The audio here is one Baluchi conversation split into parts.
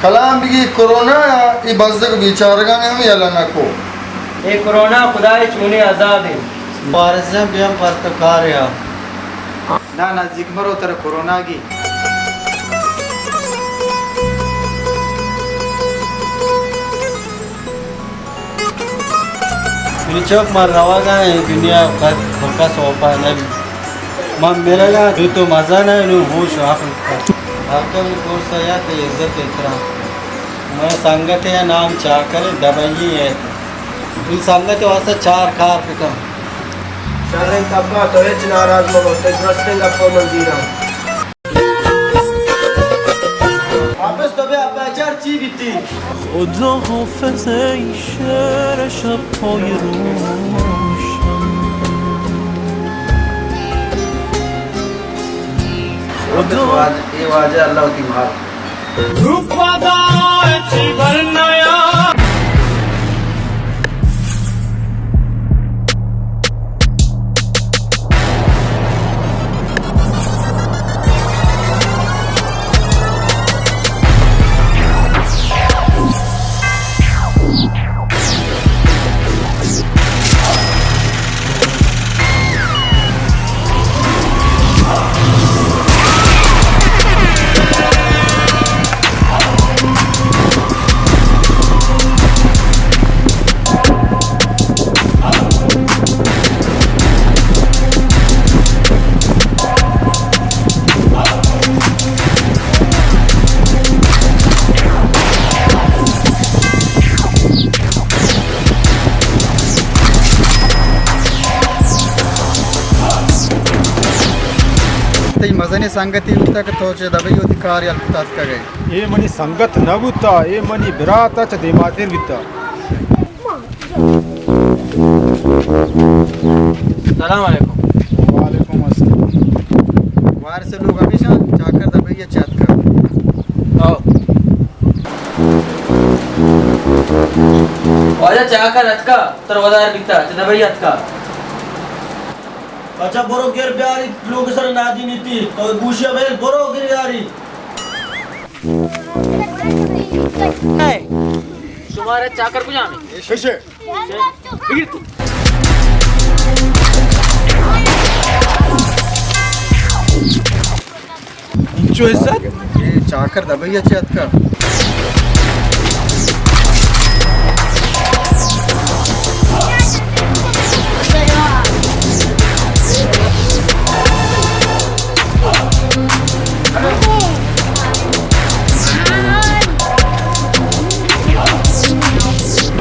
کلام بگی کرونا ءَ اے بزگ بیچارگانی ہم یلہ نہ کو۔ اے کرونا خدائے چونیں عذابے۔ وارث جان بیام پر تو کارے آ۔ نا نزدیک مرو ترا کرونا گی۔ منی چک، من روگا ایں، دنیا قد کس اوپا نبی۔ من مرگا، تو تو مزہ نہ نو ہوش و عقل کن۔ ہر کمی کورس یات عزت احترام۔ من سنگت نام چاکر دبئی ہے۔ اے سنگت واسطہ چار کار بکن۔ شریں تبا تو ہچ ناراض مبو، تئی درستیں گپ من زیراں۔ حافظ تو بیا بچار چی بیتی۔ خدا حافظ ای شعر شب پای روشن۔ خدا۔ اے واجہ اللہ وتی مار۔ روپا دارا چی بر نیا۔ تئی مزنیں سنگتے بوتگ کہ تو چہ دبئی وتی کار یل کت اتکگ ئے؟ اے منی سنگت نہ بوتا، اے منی برات ءَ چہ دیماتر بیتا۔ سلام علیکم۔ وعلیکم السلام۔ وارث لوگ ہمیشاں چاکر دبئی ءَ چہ اتکگ۔ او۔ واجہ چاکر اتکا، تر ودار بیتا، چہ دبئی اتکا۔ اچھا، برو گر بیاری، لوگ سر نادینی تی۔ تو گوشی بیل، برو گر یاری۔ شمارا چاکر کجام ہے؟ پیچھے۔ بگیر تو۔ انچو عزت؟ اے چاکر دبئی ءَ چہ اتکا۔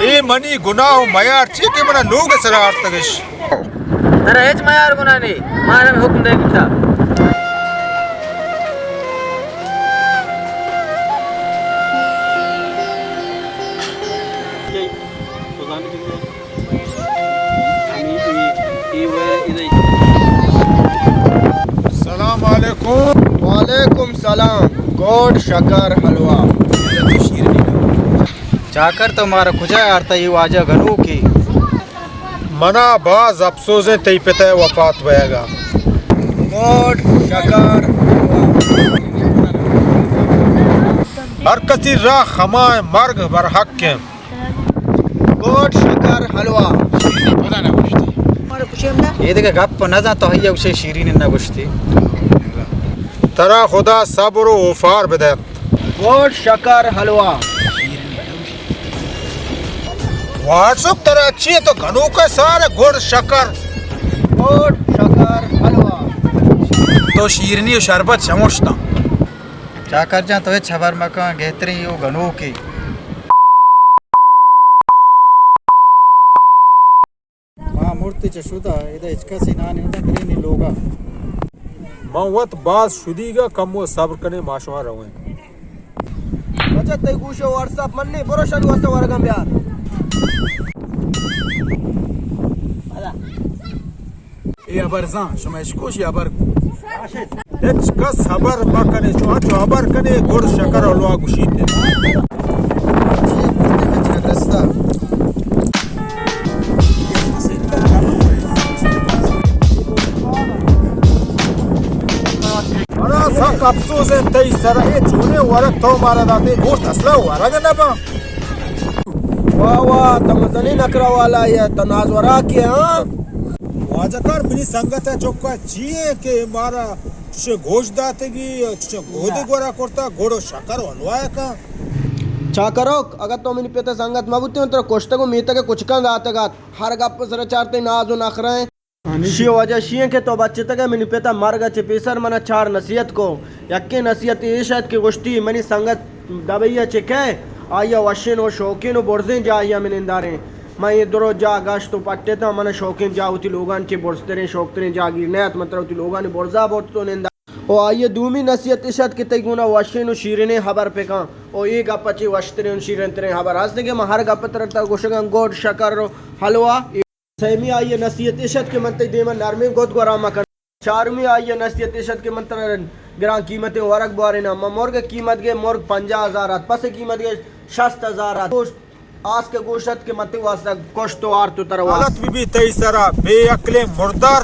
اے منی گناہ و میار چی کہ منا لوگ سرا آرتگش۔ ترا ہچ میار گناہ نی، مارا ہمے حکم دے بیتا۔ سلام علیکم۔ وعلیکم سلام۔ گوڈ شکر حلوا۔ چاکر تو مارا کجا آرتا، اے واجہ گنوکے؟ منا باز افسوز انت تئی پت ء وفات بئیگ ء۔ گوڈ شکر۔ ہر کسی را ہما مرگ برحق انت۔ گوڈ شکر حلوا۔ اے دگہ گپ نہ زانت تو ہیا گوشے شیرین نہ گوشتی۔ ترا خدا صبر و اوفار بدنت۔ گوڈ شکر حلوا۔ واٹسپ ترا چی تو گنوک سار گڑ شکر۔ گڑ شکر حلوا۔ تو شیرنی و شربت شموشتا۔ چاکر جان تو ہچ خبر مکن، گہترین یو گنوکی۔ ما مرت چہ شدا، ادا ہچ کسی نانی ندا، برینی لوگا۔ من وت باز شدیگا، کمو صبر کنے، ما شما رویں۔ اچھا، تئی گوشے واٹس ایپ من نے، برو شانی واسطہ ورگاں بیار۔ اے ہبر زان، شما اشکوش ہبر۔ ہچ کس ہبر مہ کنے، چو انچو ہبر کنے، گڑ شکر حلوا گوشیت۔ منا سک افسوس ہے تئی سرا، اے چونیں ورگ تو مارا داتے، گوشت اصلا ورگ نہ باں۔ واہ واہ، تو مزنیں نکرا والا ئے، تو ناز وراک ئے، ہاں؟ واجہ کار، منی سنگت ءِ چکا چی ایں کہ مارا چشیں گوشت داتگی، چشیں گودے گورا کرتا، گڑ و شکر و حلوا کن۔ چاکروک، اگاں تو منی پت ءِ سنگت مہ بوتیں، من ترا کشتگ و میتگ ءِ کچکاں داتگ ات۔ ہر گپ ءِ سرا چار تئی ناز و نخرہ ایں۔ شی وجہ شی ایں کہ تو بچتگ ئے، منی پت ءَ مرگ ءَ چہ پیسر من ءَ چار نصیحت کو۔ یکیں نصیحت ایش ات کہ گوشتی، منی سنگت دبئی ءَ چہ کئے، آئی ءَ وشیں و شوکیں و برزیں جاہے ءَ من ننداریں۔ من اے درو جاہ گشت و پٹتاں، من ءَ شوکیں جاہ وتی لوگانی چہ برزتریں شوکتریں جاہ گیر نہ ات، من ترا وتی لوگانی برزا برت و نندار۔ و آئی ءِ دومی نصیحت اش ات کہ تئی گونا وشیں و شیرینیں ہبر پکن و اے گپ ءَ چہ وشتریں و شیرین تریں ہبر ہست کہ من ہر گپ ءَ ترا گوشگاں، گڑ، شکر و حلوا۔ سیمی آئی ءِ نصیحت اش ات کہ من تئی دیم ءَ نرمیں گد گورا مہ کناں۔ چارمی آئی ءِ نصیحت اش ات کہ من ترا گران قیمتیں ورگ بواریناں۔ من مرگ ءِ قیمت گے، مرگ پنجاہ ہزار ات، پس ءِ قیمت گے شست ہزار ات۔ گوشت، آس کہ گوشت کہ من تئی واسطہ کشت و آرت و ترا وارت۔ غلط بی بی تئی سرا، بے عقلیں مردار۔